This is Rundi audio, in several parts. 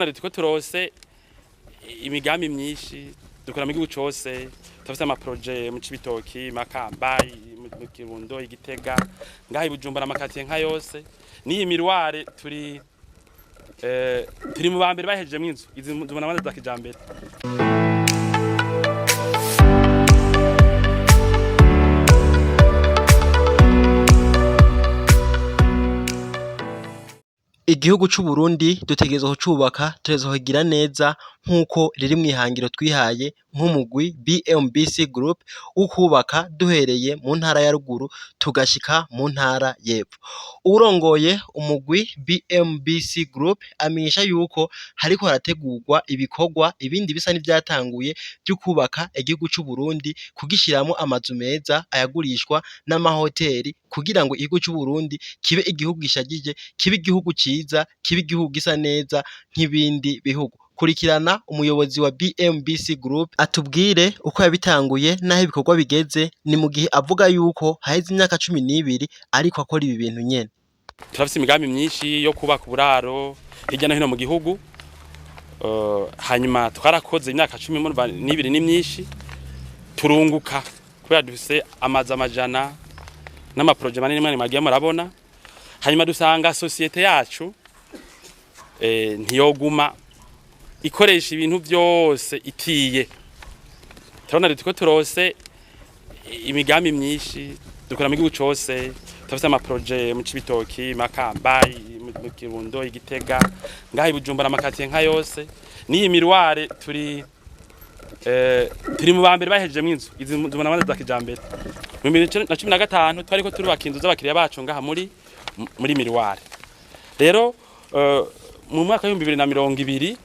Turiko turose imigambi myinshi dukora mu gihugu cose. Turafise ama projets mu Cibitoki, Makamba, mu Kirundo, Igitega, ngaha i Bujumbura, ama quartiers nka yose. N'iyi Miroir turi mu bambere bahejejemwo inzu izi mubona za kijambere. Igihugu c'Uburundi dutegerezwa kucubaka, dutegerezwa kukigira neza nk'uko riri mw'ihangiro twihaye nk'umugwi BMBC group wo kwubaka duhereye mu ntara ya ruguru tugashika mu ntara y'epfo. Uwurongoye umugwi BMBC group amenyesha yuko hariko harategurwa ibikorwa, ibindi bisa n'ivyatanguye vyo kwubaka igihugu c'Uburundi, kugishiramwo amazu meza ayagurishwa n'amahoteri, kugira ngo igihugu c'Uburundi kibe igihugu gishajije, kibe igihugu ciza, kibe igihugu gisa neza nk'ibindi bihugu. Kurikirana umuyobozi wa BMBC group atubwire uko yabitanguye n'aho ibikorwa bigeze, ni mu gihe avuga yuko haheze imyaka 12 ariko akora ibi bintu nyene. Turafise imigambi myinshi yo kubaka uburaro hirya no hino mu gihugu. Hanyuma twarakoze imyaka 12, ni myinshi, turunguka kubera dufise amazu amajana n'ama projets manini manini mwagiye murabona. Hanyuma dusanga société yacu ntiyoguma ikoresha ibintu byose itiye. Turabona turiko turose imigambi myinshi dukora mu gihugu cose. Turafise ama projets mu Cibitoki, Makamba, mu Kirundo, Igitega, ngaha i Bujumbura, ama quartiers nka yose. N'iyi Miroir turi mu bambere bahejejemwo inzu izi mubona za kijambere. Mu 2015 twariko turubaka inzu z'abakiriya bacu ngaha muri Miroir. Rero mu mwaka w'2020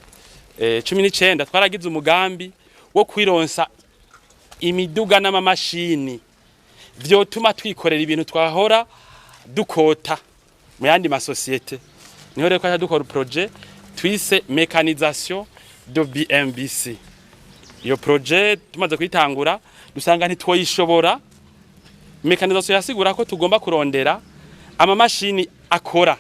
19 twaragize umugambi wo kwironsa imiduga n'amamashini vyotuma twikorera ibintu twahora dukota mu yandi masosiyete. Niho rero twaca dukora projet twise mécanisation de BMBC. Iyo projet tumaze kuyitangura dusanga ntitwoyishobora. Mécanisation yasigura ko tugomba kurondera amamashini akora,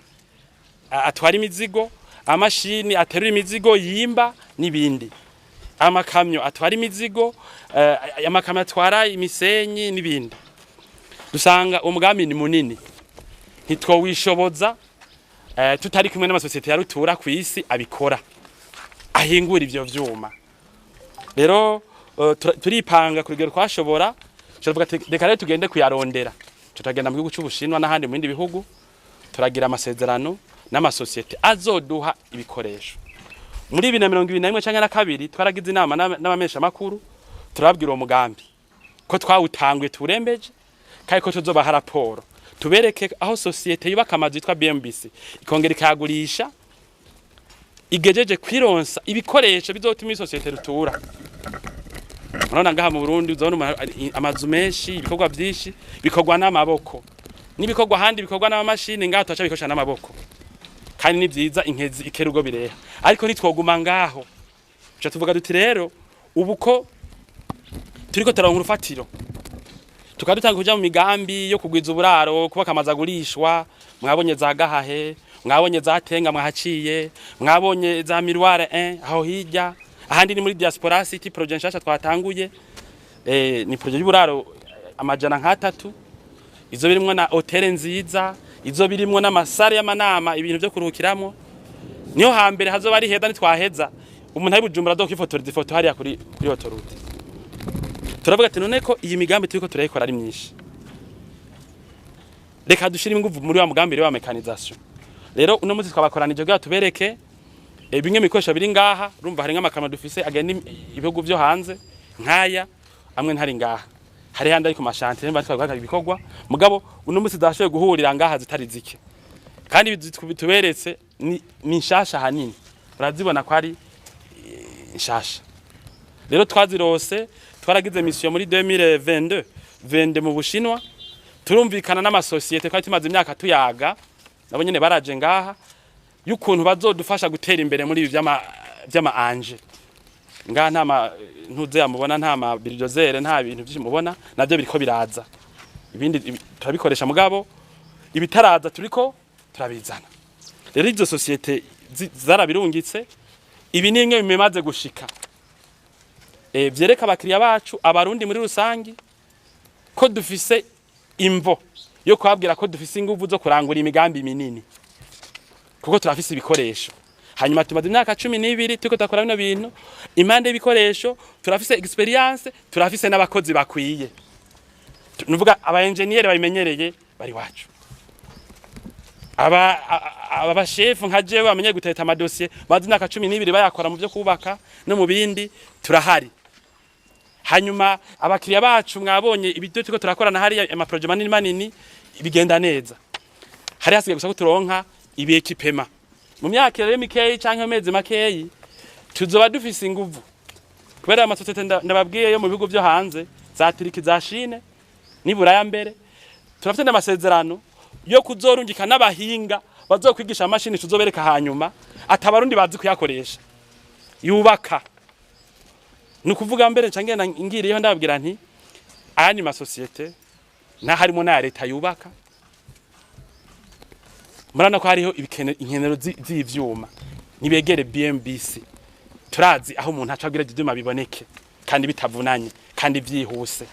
atwara imizigo, amashini aterura imizigo, yimba n'ibindi, amakamyo atwara imizigo, amakamyo atwara imisenyi n'ibindi. Dusanga umugambi ni munini, ntitwowishoboza tutari kumwe n'amasosiyete ya rutura ku isi abikora, ahingura ivyo vyuma. Rero turipanga ku rugero twashobora. Turavuga ati reka rero tugende kuyarondera. Tutagenda mu gihugu c'Ubushinwa n'ahandi mu bindi bihugu, turagira amasezerano n'amasosiyete azoduha ibikoresho. Muri 2021 canke na kabiri twaragize inama n'abamesha makuru, turababwira uwo mugambi ko twawutanguye turembeje, kandi ko tuzobaha raporo, tubereke aho sosiyete yubaka amazu yitwa BMBC ikongera ikayagurisha igejeje kwironsa ibikoresho bizotuma isosiyete rutura. Murabona ngaha mu Burundi uzabona amazu menshi, ibikorwa byinshi bikorwa n'amaboko, n'ibikorwa ahandi bikorwa n'amamashini, ngaha turaca bikoresha n'amaboko. Kandi ni byiza, inkezi ikera ubwo bireha, ariko ntitwoguma ngaho. Tuca tuvuga duti rero ubu ko turiko turaronka urufatiro, tukaba dutanga kuja mu migambi yo kugwiza uburaro, kubaka amazu agurishwa. Mwabonye za Gahahe, mwabonye za Tenga, mwahaciye, mwabonye za Miroir 1 aho hirya. Ahandi ni muri Diaspora City, projet nshasha twatanguye, ni projet y'uburaro 300, izo birimwo na hôtel nziza, izo birimwo n'ama salles y'amanama, ibintu vyo kuruhukiramo. Niho hambere hazoba ari heza nitwaheza. Umuntu ari Bujumbura azokwifotoreza ifoto hariya kuri autoroute. Turavuga ati none ko iyi migambi turiko turayikora ari myinshi, reka dushire inguvu muri wa mugambi wa mécanisation. Rero uno munsi twabakoranije kugira tubereke bimwe mu bikoresho biri ngaha. Urumva hari nk'amakamyo dufise agenda ibihugu vyo hanze nk'aya, amwe ntari ngaha, hari handi ari ku ma chantiers bariko guhagarika ibikorwa. Mugabo uno munsi zashoboye guhurira ngaha zitari zike, kandi ibi tuberetse ni nshasha hanini, urazibona ko ari nshasha. Rero twazirose, twaragize mission muri 2022 vende mu Bushinwa, turumvikana n'amasosiyete twari tumaze imyaka tuyaga, nabo nyene baraje ngaha, y'ukuntu bazodufasha gutera imbere muri ibi vy'ama engins. Ngaha nta ma ntuze yamubona, nta ma bulldozer, nta bintu byinshi mubona, navyo biriko biraza. Ibindi turabikoresha, mugabo ibitaraza turiko turabizana. Rero izo sociétés zarabirungitse. Ibi ni bimwe bimaze gushika vyereka abakiriya bacu, Abarundi muri rusangi, ko dufise imvo yo kubabwira ko dufise inguvu zo kurangura imigambi minini, kuko turafise ibikoresho. Hanyuma tumaze imyaka 12 turiko turakora bino bintu. Impande y'ibikoresho, turafise expérience, turafise n'abakozi bakwiye. Nuvuga aba engineer babimenyereye bari wacu, aba bashefu nka jewe bamenye guteta amadosiye, bazi imyaka 12 bayakora mu byo kubaka no mu bindi, turahari. Hanyuma abakiriya bacu mwabonye ibyo turiko turakorana hariya, ama projets manini manini bigenda neza. Hari hasigaye gusa ko turonka ibi équipements. Mu myaka rero mikeyi canke amezi makeyi, tuzoba dufise inguvu, kubera amasosiyete ndababwiye yo mu bihugu vyo hanze, za Turiki, za Chine n'iburaya mbere, turafite n'amasezerano yo kuzorungika n'abahinga bazokwigisha amashini tuzobereka, hanyuma atabarundi bazi kuyakoresha yubaka. Ni ukuvuga mbere nca ngenda ngiriyeho ndababwira nti ayandi masosiyete n'aharimo n'aya leta yubaka, murabona ko hariho inkenero z'ivyuma, nibegere BMBC. Turazi aho umuntu aca agira ivyuma biboneke kandi bitavunanye kandi vyihuse.